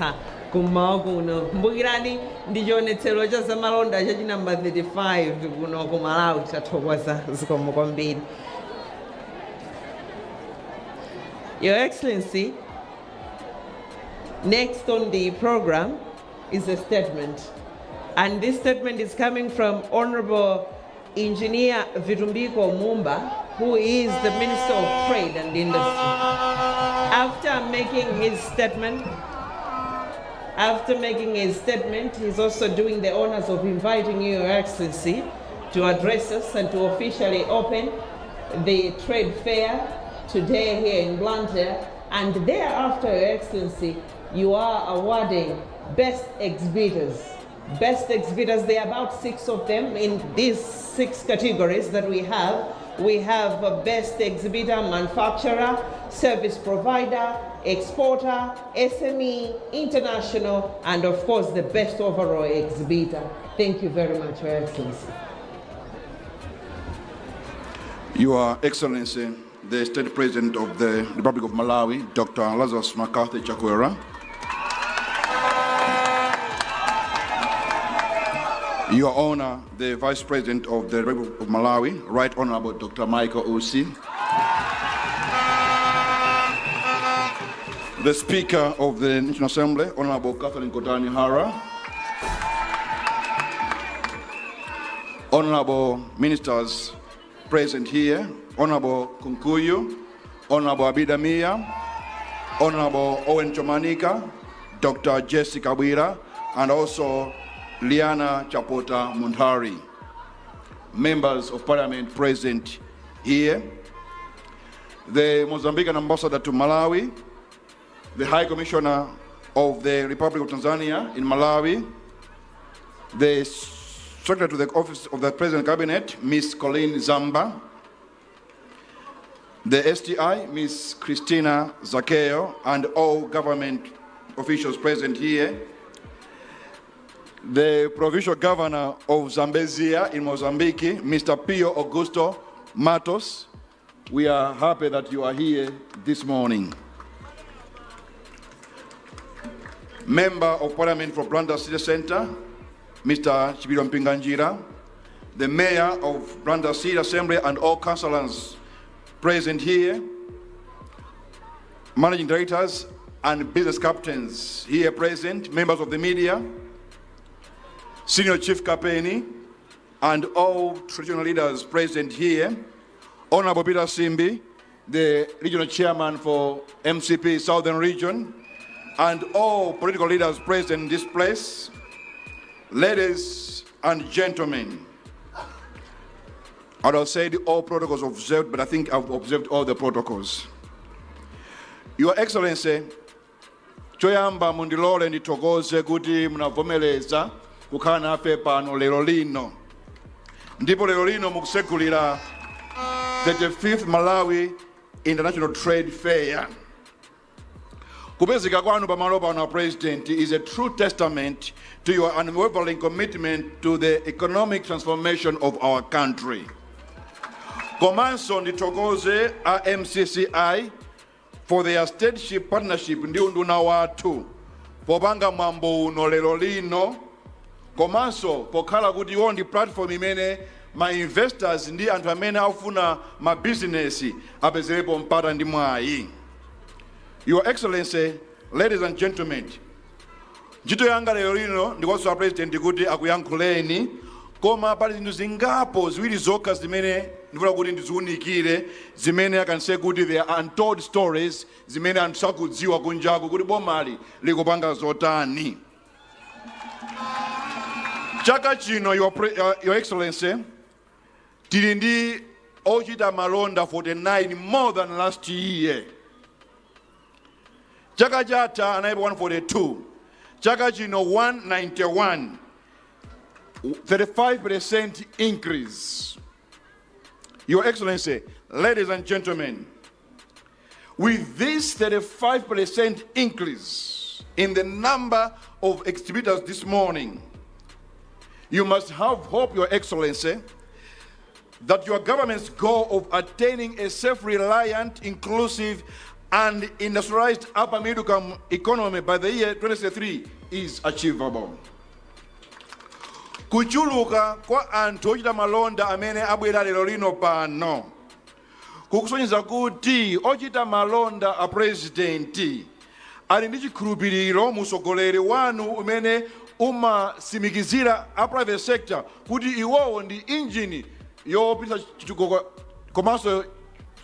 Kusangalatsa kummawa kuno. Kumbukirani, ndi chionetsero cha zamalonda chachi namba 35 kuno ku Malawi. Tathokoza, zikomo kwambiri. Your Excellency, next on the program is a statement. And this statement is coming from Honorable Engineer Vitumbiko Mumba, who is the Minister of Trade and Industry. After making his statement, he's also doing the honors of inviting you, Your Excellency, to address us and to officially open the trade fair today here in Blantyre. And thereafter, Your Excellency, you are awarding best exhibitors. Best exhibitors, there are about six of them in these six categories that we have. We have a best exhibitor, manufacturer, service provider, exporter, SME, international, and of course the best overall exhibitor. Thank you very much, Your Excellency. Your Excellency, the State President of the Republic of Malawi, Dr. Lazarus McCarthy Chakwera. Your Honor, the Vice President of the Republic of Malawi, Right Honorable Dr. Michael Usi. The Speaker of the National Assembly, Honorable Catherine Gotani Hara. Honorable Ministers present here, Honorable Kunkuyu, Honorable Abida Mia, Honorable Owen Chomanika, Dr. Jessica Bwira, and also Liana Chapota Munthali. Members of Parliament present here, the Mozambican Ambassador to Malawi, the High Commissioner of the Republic of Tanzania in Malawi, the Secretary to the Office of the President Cabinet, Ms. Colleen Zamba, the STI, Ms. Christina Zakeo, and all government officials present here, the Provincial Governor of Zambezia in Mozambique, Mr. Pio Augusto Matos. We are happy that you are here this morning. Member of Parliament for Blantyre City Center, Mr. Chipiliro Mpinganjira, the Mayor of Blantyre City Assembly and all councillors present here, managing directors and business captains here present, members of the media, Senior Chief Kapeni, and all traditional leaders present here, Honorable Peter Simbi, the regional chairman for MCP Southern Region, and all political leaders present in this place, ladies and gentlemen. I would have said all protocols observed, but I think I've observed all the protocols. Your Excellency, choyamba mundilole ndithokoze kuti munavomereza kukhala nafe pano lero lino, ndipo lero lino mukusegulira 35th Malawi International Trade Fair. Kupezeka kwanu pamalo pano, President, is a true testament to your unwavering commitment to the economic transformation of our country. Komanso ndithokoze a MCCI for their stateship partnership ndi unduna wathu popanga mwambo uno lero lino, komanso pokhala kuti iwo ndi platform imene ma investors ndi anthu amene akufuna ma business apezerepo mpata ndi mwayi. Your Excellency, ladies and gentlemen, ntchito yanga lero lino ndikuwauza President kuti akuyankhuleni, koma pali zinthu zingapo, ziwiri zokha, zimene ndifuna kuti ndiziwunikire, zimene I can say kuti they are untold stories, zimene anthu sakudziwa kunjaku kuti bomali likupanga zotani. Chaka chino, Your Excellency, tili ndi ochita malonda 49 more than last year. Chaka chatha analipo 142, chaka chino 191, 35% increase. Your Excellency, ladies and gentlemen, with this 35% increase in the number of exhibitors this morning, you must have hope, Your Excellency, that your government's goal of attaining a self-reliant, inclusive, And industrialized upper middle income economy by the year 2063 is achievable. Kuchuluka kwa anthu ochita malonda amene abwera lero lino pano kukusonyeza kuti ochita malonda, a President, ali ndi chikhulupiriro mu usogoleri wanu umene umasimikizira a private sector kuti iwowo ndi injini yopititsa chitukuko komanso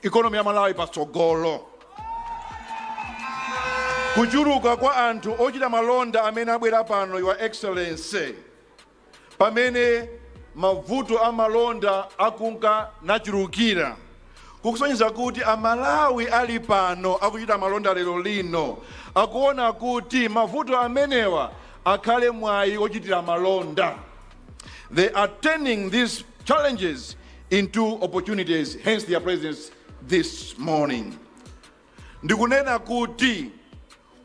economy ya Malawi patsogolo. Kuchuluka kwa anthu ochita malonda amene abwera pano, Your Excellency, pamene mavuto a malonda akunka nachulukira, kukusonyeza kuti Amalawi ali pano akuchita malonda lero lino akuona kuti mavuto amenewa akhale mwayi ochitira malonda. They are turning these challenges into opportunities, hence their presence this morning. Ndikunena kuti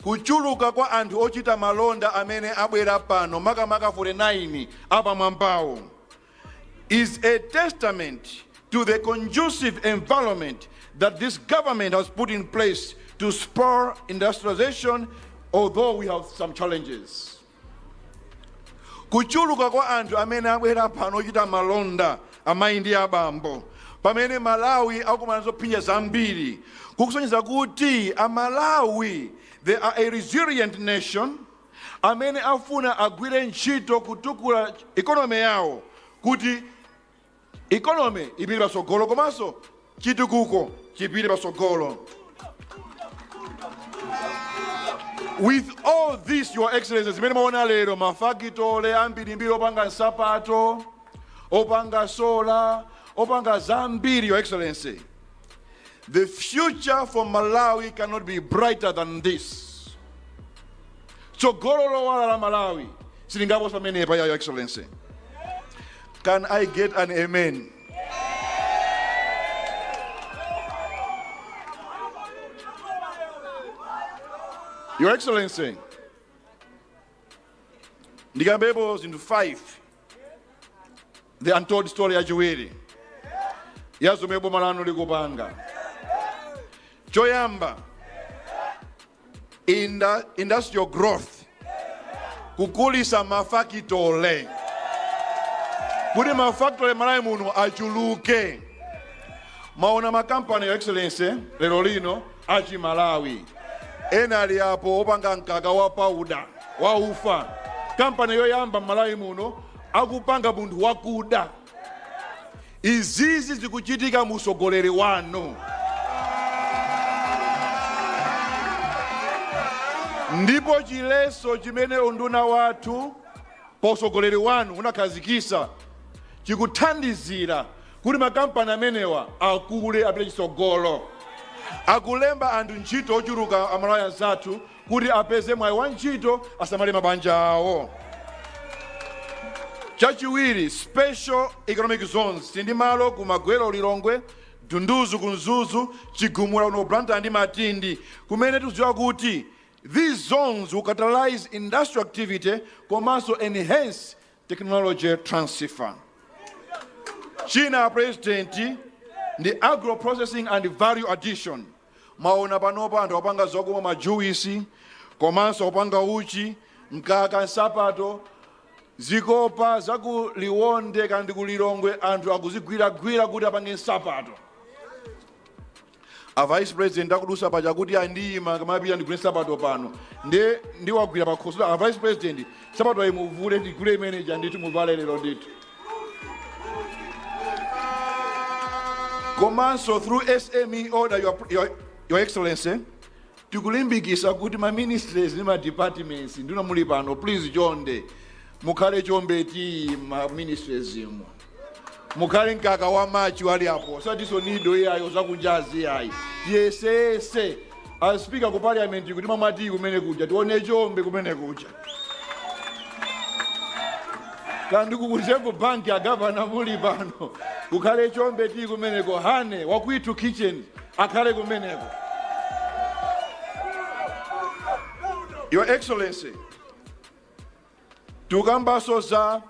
kuchuluka kwa anthu ochita malonda amene abwera pano, makamaka 49 apamwambawo, is a testament to the conducive environment that this government has put in place to spur industrialization, although we have some challenges. Kuchuluka kwa anthu amene abwera pano ochita malonda, amayi ndi abambo, pamene Malawi akumana zophinja zambiri, kukusonyeza kuti Amalawi, they are a resilient nation amene afuna agwire ntchito kutukula economy yawo kuti economy ipite patsogolo komanso chitukuko chipite patsogolo. With all this, Your Excellency, zimene maona lero, mafakitole ambirimbiri opanga nsapato, opanga solar, opanga zambiri, Your Excellency, the future for Malawi cannot be brighter than this. Tsogolo lowala la Malawi silingaposa pamenepa. Your Excellency, can I get an amen? Your Excellency, ndikambepo zinthu 5, the untold story yachiwiri ya zomwe boma lanu likupanga. Choyamba, industrial growth, kukulisa mafakitole kuti mafakitole Malawi muno achuluke. Maona makampani, Your Excellency, lero lino achi Malawi ena ali apo opanga mkaka wa powder wa ufa, kampani yoyamba m'Malawi muno akupanga munthu wakuda. Izizi zikuchitika mu usogoleri wanu, ndipo chileso chimene unduna wathu pa usogoleri wanu unakhazikisa chikuthandizira kuti makampani amenewa akule, apite chitsogolo, akulemba anthu ntchito ochuluka, Amalawi anzathu kuti apeze mwayi wa ntchito, asamale mabanja awo. Chachiwiri, special economic zones. Tili ndi malo ku Magwero, Lilongwe, Dunduzu ku Mzuzu, Chigumula kuno Blantyre ndi Matindi, kumene tikudziwa kuti these zones will catalyze industrial activity komanso enhance technology transfer. China, President, ndi agro processing and value addition. Maona panopa anthu apanga zokumwa, majuisi, komanso kupanga uchi, mkaka, nsapato, zikopa zaku Liwonde kandi ku Lilongwe, anthu akuzigwiragwira kuti apange nsapato. A Vice President akudusa paja kuti andiyima kamapita ndigule nsapato pano, ndiye ndiwagwira pakhosi, "A Vice President, nsapato ayi muvule, ndigule imeneja ndithu, muvale lero ndithu." Komanso through SME order, Your Excellency, tikulimbikisa kuti ma ministries ndi ma departments ndino muli pano, please, chonde mukhale chombe tea, ma ministries imo mukhale mkaka wa machi wali apo, satiso nido iyayo zakunjazi iyayi. Tiyesese a Speaker ku Parliament kuti mamati kumene kuja tione chombe kumene kuja, kandi ku Central Bank, agavana muli pano, kukhale chombe tea kumeneko, honey wakuitu kitchen akhale kumeneko. Your Excellency, tikambaso za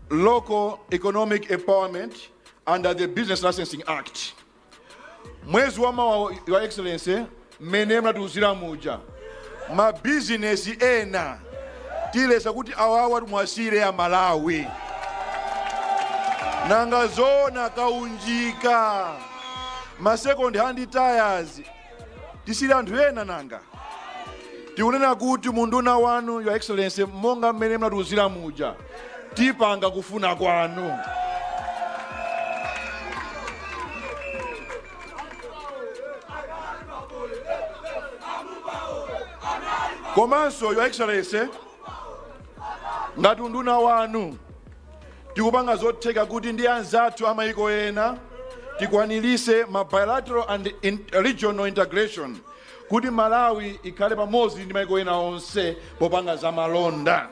local economic empowerment under the Business Licensing Act. Mwezi wa mawa, Your Excellency, mmene mnatiuzira muja, mabizinesi ena tilesa kuti awawa mwasire ya Malawi. Nanga zona kaunjika, ma second hand tires, tisire anthu ena? Nanga tikunena kuti munduna wanu, Your Excellency, monga mmene mnatiuzira muja, tipanga kufuna kwanu. Komanso, Your Excellency, ngati unduna wanu tikupanga zotheka kuti ndi anzathu amayiko ena tikwanirise ma bilateral and regional integration kuti Malawi ikhale pamodzi ndi mayiko ena onse popanga za malonda.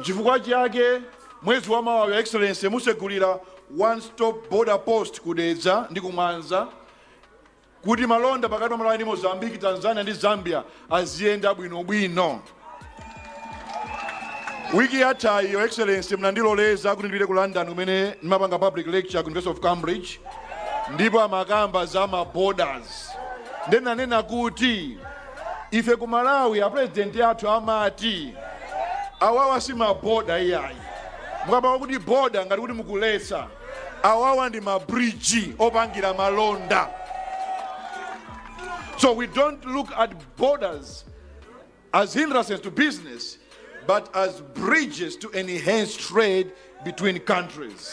Chifukwa chake mwezi wa mawa, Your Excellency, musegulira one stop border post kudedza ndi kumwanza kuti malonda pakati pa Malawi ndi Mozambique, Tanzania ndi Zambia aziyenda bwinobwino. Wiki yathayi, Your Excellency, mnandiloleza kuti ndipite ku London kumene ndimapanga public lecture ku University of Cambridge, ndipo amakamba za ma borders. Ndenanena kuti ife ku Malawi apresident athu amati awawa si maborder iyayi. Mukapanga kuti border ngati kuti mukuletsa, awawa ndi mabridge opangira malonda. So we don't look at borders as hindrances to business, but as bridges to enhance trade between countries.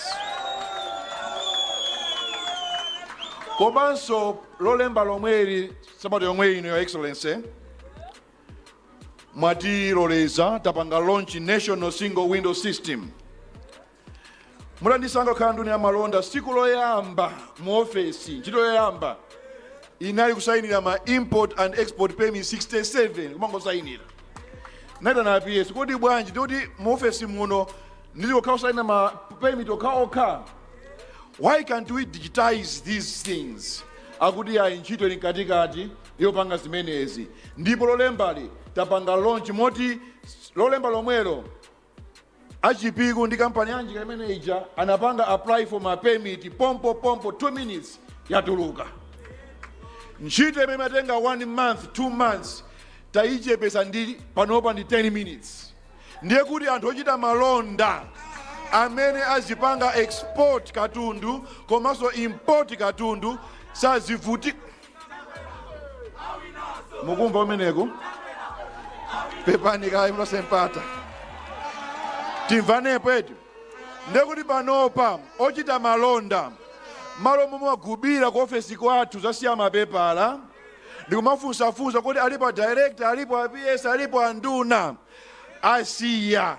Komanso lolemba lomweli, sabato yomwe ino, Your Excellency, mwatiloleza tapanga launch national single window system. Mutandisankha kukhala nduna ya malonda, siku loyamba mu ofesi, ntchito yoyamba inali kusayinira ma import and export permit 67, kumangosayinira. Naitana PS, "Kodi bwanji ndikuti mu ofesi muno ndili kokha kusayina ma permit okhaokha? Why can't we digitize these things?" Akuti ayi, ntchito ili mkatikati yopanga zimenezi. Ndipo lolembali tapanga launch, moti lolemba lomwelo achipiku ndi kampani yanji imene ija anapanga apply for ma permit pompo pompo, 2 minutes yatuluka. Ntchito imene imatenga 1 month, 2 months, tayichepesa ndi panopa ndi 10 minutes. Ndiye kuti anthu ochita malonda amene azipanga export katundu komanso import katundu sazivuti. Mukumva umeneku? Pepani kayi mlosempata, timvanepo eti. Ndekuti panopa ochita malonda, malo momwe agubira ku ofesi kwathu zasiya mapepala ndikumafunsafunsa kuti alipo a director, alipo a PS, alipo a nduna, asiya.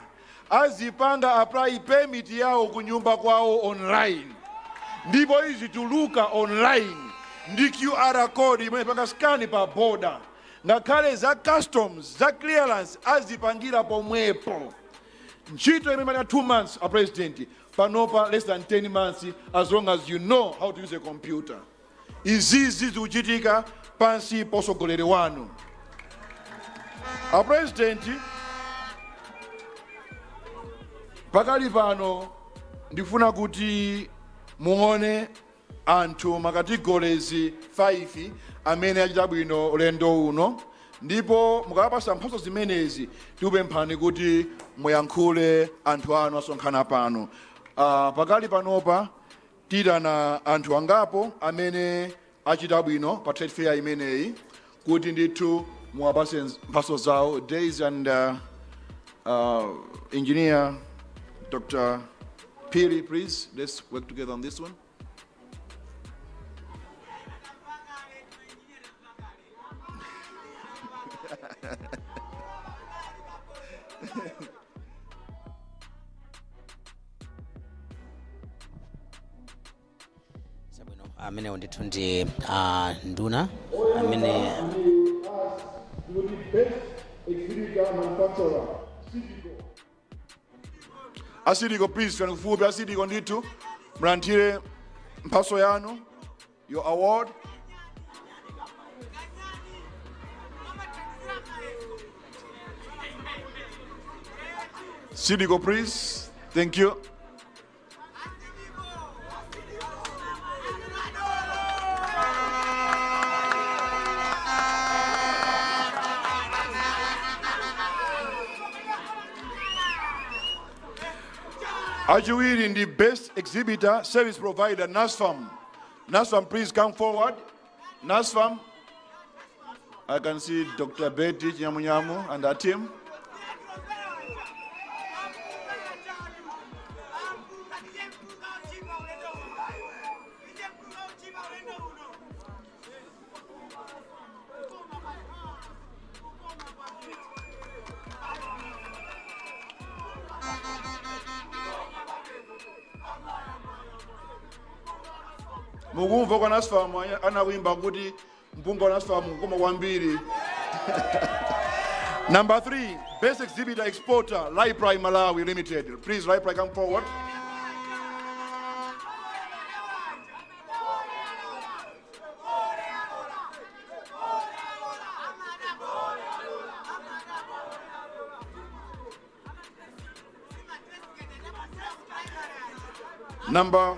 Azipanga apply permit yawo ku nyumba kwawo online, ndipo izituluka online ndi QR code imene panga scan pa border. Ngakhale za customs, za clearance azipangira pomwepo. Ntchito imene imatenga 2 months, a President, panopa less than 10 months, as long as you know how to use a computer. Izizi zikuchitika pansi posogoleri wanu, a President. Pakali pano ndikufuna kuti muone anthu macategories 5 amene achita bwino ulendo uno, ndipo mukawapasa mphatso zimenezi tikupemphani kuti muyankhule anthu anu asonkhana pano. Pakali panopa tiyitana anthu angapo amene achita bwino pa trade fair imeneyi kuti ndithu muwapase mphatso zawo. Days and Engineer Dr. Piri, please, let's work together on this one. Chabwino, amenewo ndithu ndi nduna amene Kuti best exhibitor manufacturer, Asidiko, please, fani kufupi. Asidiko, ndithu mulandire mphatso yanu, your award. Sidiko, please. Thank you. Achiwiri ndi best exhibitor service provider, NASFAM. NASFAM, please come forward. NASFAM, I can see Dr. Betty Nyamunyamu and her team. Mukumva kwa NASFAM anakuimba kuti mpunga wa NASFAM kukoma kwambiri. Number three, best exhibitor exporter, Lipri Malawi Limited. Please, Lipri, come forward. Number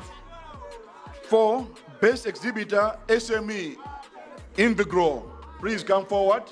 four, best exhibitor, SME, Invigro. Please come forward.